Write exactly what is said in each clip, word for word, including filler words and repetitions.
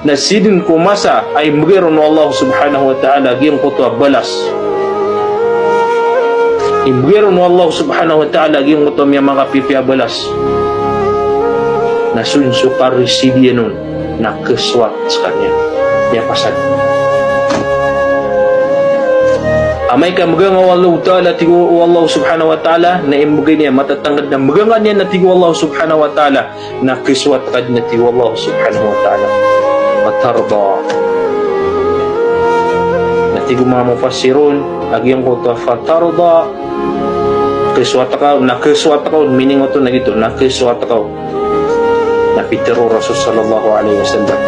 Na sidn ko masa a imbgay ron o Allah subhanahu wa ta'ala giyangkoto a balas. Imbgay ron o Allah subhanahu wa ta'ala giyangkoto a miyamakapipiya a balas. Na so dn so karisidiyan on na khuswat skaniyan. Miyapasad. Amay ka mganga o Allah ta'ala, tig o Allah subhanahu wa ta'ala, na imbgay niyan, matatangkd na mganga niyan na tig o Allah subhanahu wa ta'ala, na khuswat ka dn a tig o Allah subhanahu wa ta'ala. Fatarda. Na tig o manga mufassirun, a giyangkoto a fatarda, khuswat ka, na khuswat ka, meaning oto na giyoto, na khuswat ka. Na pitharo o Rasul sallallahu alaihi wasallam.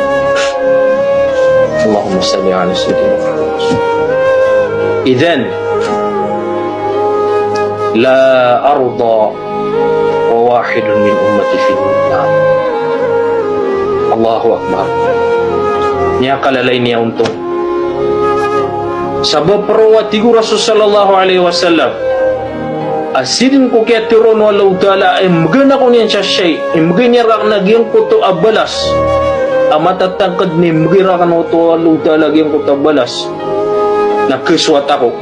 Allahumma salli ala sayyidina Muhammad. Idhan, la arda wa wahidun min ummati fin nar. Allahu Akbar. Niya kalalay niya onto. Sabap roo a tig o Rasul sallallahu alaihi wasallam a sidn ko kiyatharoon o Allahu Ta'ala a imbgan ako niyan sa shay, imbgay niyan rakn a giyangkoto a balas a matatangkd na imbgay rakn oto o Allahu Ta'ala a giyangkoto a balas, na khuswat ako.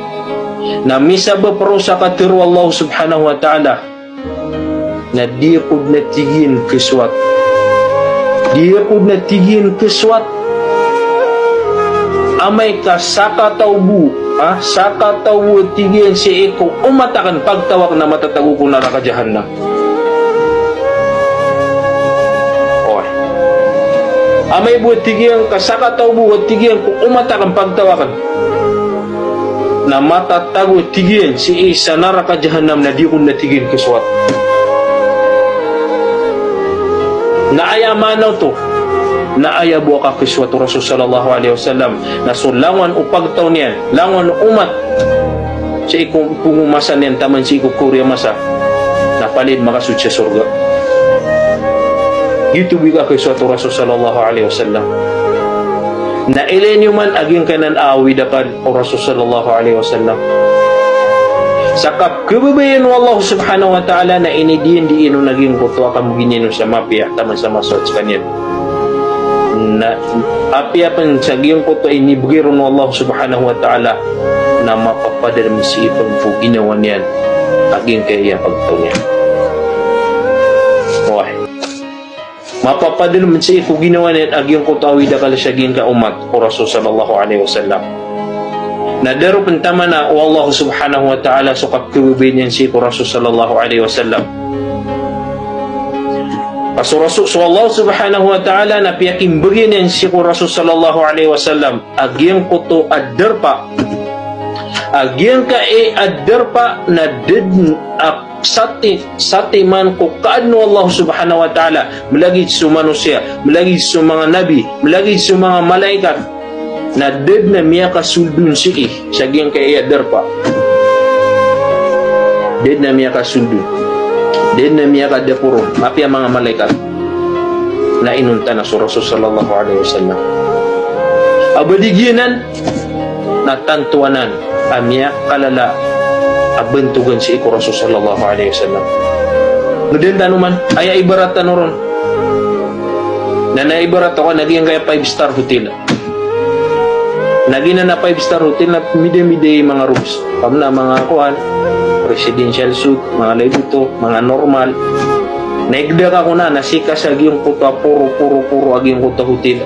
Na misabap roo sa katharo o Allah subhanahu wa ta'ala na di ako dn a tig iyan khuswat. Di ako dn a tig iyan khuswat. Amay ka sakataw bo, ha? Sakataw bo a tig iyan sii ko omat akn pagtaw akn na matatago ko naraka jahannam. Oway. Amay bo a tig iyan ka sakataw bo a tig iyan ko omat akn pagtaw akn na matatago a tig iyan sii sa naraka jahannam na di ako dn a tig iyan khuswat. Na aya maana oto, na aya bo a kakhuswat o Rasul sallallahu alaihi wasallam, na so langowan o pagtaw niyan, langowan o omat sii ko pnggomasa niyan taman sii ko kaoriyan a masa, na palaya dn makasold sa sorga. Giyoto bo i kakhuswat o Rasul sallallahu alaihi wasallam. Na ilay niyo man a giyangkanan a awid akal o Rasul sallallahu alaihi wasallam. Sa kapkhababayaan o Allah subhanahu wa ta'ala na inidiyandi iyan on a giyangkoto a kamogini niyan on sa mapiya taman sa masold skaniyan. Na apiya pn sa giyangkoto a inibgay ron o Allah subhanahu wa ta'ala na mapapadalm sii pn ko ginawa niyan a giyangkaya pagtaw niyan. Oway. Mapapadalm sii ko ginawa niyan a giyangkoto a awid akal sa giyangkai a omat o Rasul sallallahu alaihi wasallam. Na da ron pn tamana o Allah subhanahu wa ta'ala so kapkhababayaan iyan sii ko Rasul sallallahu alaihi wasallam. Ka so Rasul, so Allah subhanahu wa ta'ala na piyakimbgan iyan sii ko Rasul sallallahu alaihi wasallam a giyangkoto a darpa. A giyangkai a darpa na da dn a sati, satiman ko kaadn o Allah subhanahu wa ta'ala, mlagid so manosiya, mlagid so manga nabi, mlagid so manga malaikat, na da dn a miyakasold on sii sa giyangkai a darpa. Da dn a miyakasold on. Da dn a miyakadapor on. Apiya manga malaikat. Na inonta na so Rasul sallallahu alaihi wasallam. A ba di giyanan, na tanto anan a miyakalala a bantogan sii ko Rasul sallallahu alaihi wasallam. Ngdn tano man, aya ibarat tano ron. Na, na ibarat oka na giyangkaya five star hotel. Na giyanan a five star hotel na mida-mida i manga rooms. Pamna manga kowan, presidential suite, manga laiboto, manga normal. Na igda ka ko na, na sii ka sa giyangkoto a poro, poro, poro a giyangkoto a hotel.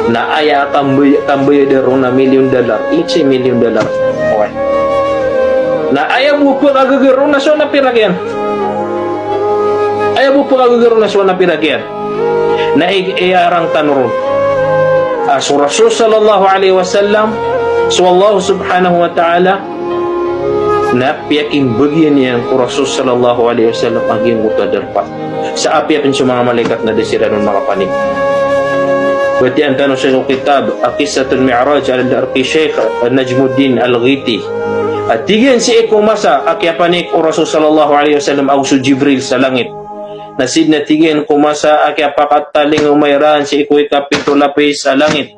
Na aya kambay-, kambayada ron na million dollar. Let's say million dollar. Oway. Na aya bo a pkhagaga ron na so na pirak iyan. Aya bo a pkhagaga ron na so na pirak iyan. Na i-, iyarang tano ron a so Rasul sallallahu alaihi wasallam, so Allah subhanahu wa ta'ala, na piyakimbgan iyan ko Rasul sallallahu alaihi wasallam a giyangkoto a darpa. Sa apiya pn so manga malaikat na da siran on makapanik. Batiyaan tano sii ko kitab a Qissatul Mi'raj ala darki Sheikh Najmuddin Al-Ghiti. A tig iyan sii ko masa a kiyapanik o Rasul sallallahu alaihi wasallam ago so Jibril sa langit. Na sidn a tig iyan ko masa a kiyapakatalingoma iran sii ko ikapito lapis a langit.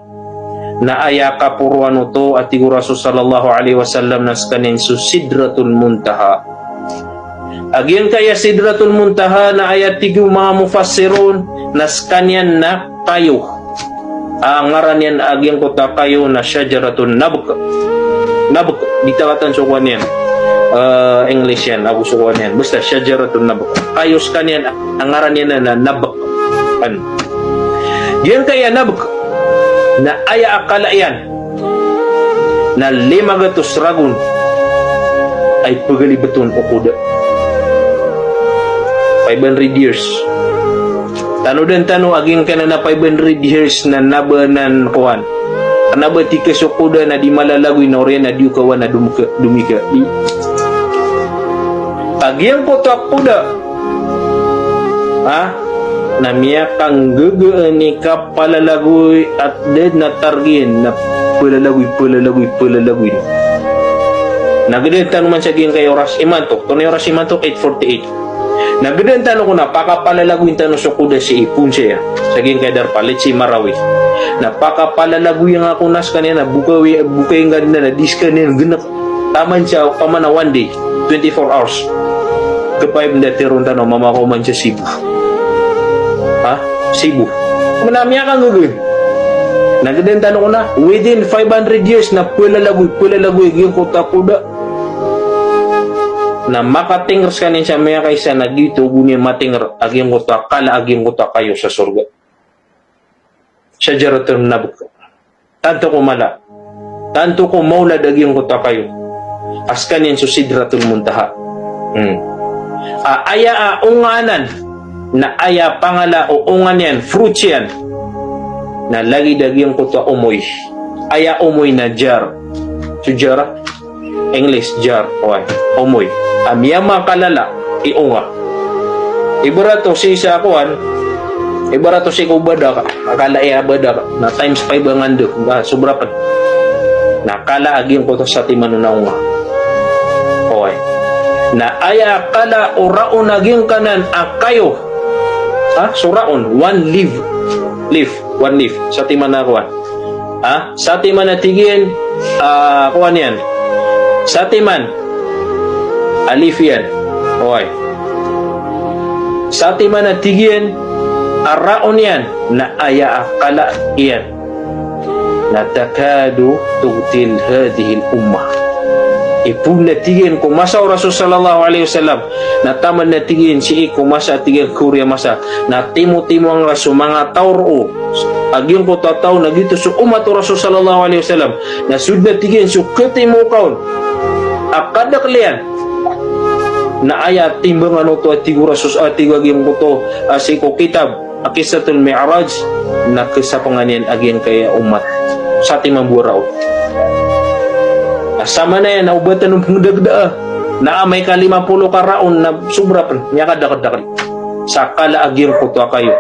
Na aya kaporoan oto a tig o Rasul sallallahu alaihi wasallam na skaniyan so Sidratul Muntaha. A giyangkaya Sidratul Muntaha na aya tig o manga mufassirun na skaniyan na kayo. a ngaran iyan a giyangkoto a kayo na shajaratun nabq. Nabq, di tawatan so kowan iyan. Eh, English iyan, ago so kowan iyan. Basta shajaratun nabq. Kayo skaniyan a ngaran iyan na nabq. Kan. Giyangkaya nabq na aya a kala iyan na lima gatos ragon a ipegalibet on o koda. Five hundred years. Tanodan tano a giyangkanan a five hundred years na kna ba nan kowan. Kna ba tig ka so koda na di malalagoy na oriyan a di o kawan a domika, domika. Di. Ka giyangkoto a koda. Ha? Na miyakanggagaan i kapalalagoy a da dn a target iyan na palalagoy, palalagoy, palalagoy. Na gadaan tano man sa giyangkaya oras imanto. Antonaa i oras imanto? Eight forty-eight. Na gadaan tano ko na pakapalalagoyin tano so koda sii, phones iyan. Sa giyangkaya darpa, let's say Marawi. Na pakapalalagoyin ako na skaniyan na bokawi, bokawi nga dn na di skaniyan gnak. Taman sa, taman a one day, twenty-four hours. Kepay benda tiron tano, mama ko man sa Cebu. Ha? Cebu. Mana miyakanggagaan. Na gadaan tano ko na, within five hundred years na palalagoy, palalagoy giyangkoto a koda. Na makatingr skaniyan sa miyakaisa na giyoto o goni a matingr a giyangkoto a kala a giyangkoto a kayo sa sorga. Shajaratun nabq. Tanto ko mala. Tanto ko maolad a giyangkoto a kayo. A skaniyan so Sidratul Muntaha. Hmm. A, aya a onga anan. Na aya pangala o onga niyan, fruits iyan. Na lagid a giyangkoto a omoy. Aya omoy na jar. So jar, English, jar, oway. Omoy. A miyamakalala i onga. Ibarat o sii sa kowan, ibarat o sii ko badak, a kala iyan a badak, na times five angkaya, na sobra pn. Na kala a giyangkoto satiman on a onga. Oway. Na aya kala o raon a giyangkanan a kayo. Ha? So raon, one leaf. Leaf, one leaf. Satiman a kowan. Ha? Satiman a tig iyan, ah, kowan iyan. Satiman a leaf iyan. Oway. Satiman a tig iyan a raon iyan na aya a kala iyan. Na takadu tughtil hadhihil ummah. Ipoon na tig iyan ko masa o Rasul sallallahu alaihi wasallam. Na taman na tig iyan sii ko masa a tig iyan ko oriyan a masa. Na timotimo angka so manga taw roo a giyangkoto a taw na giyoto so omat o Rasul sallallahu alaihi wasallam. Na so dn a tig iyan so katimo ka on a kadakl iyan. Na aya timbangan oto a tig o Rasul, a tig a giyangkoto a sii ko kitab a Qissatul Mi'raj, na kasapangan iyan a giyangkaya omat. Satiman bo a raon. Na samanaya na o ba tano pngdagdaa. Na amay ka lima polo ka raon na sobra pn, miyakadakldakl. Sa kala a giyangkoto a kayo.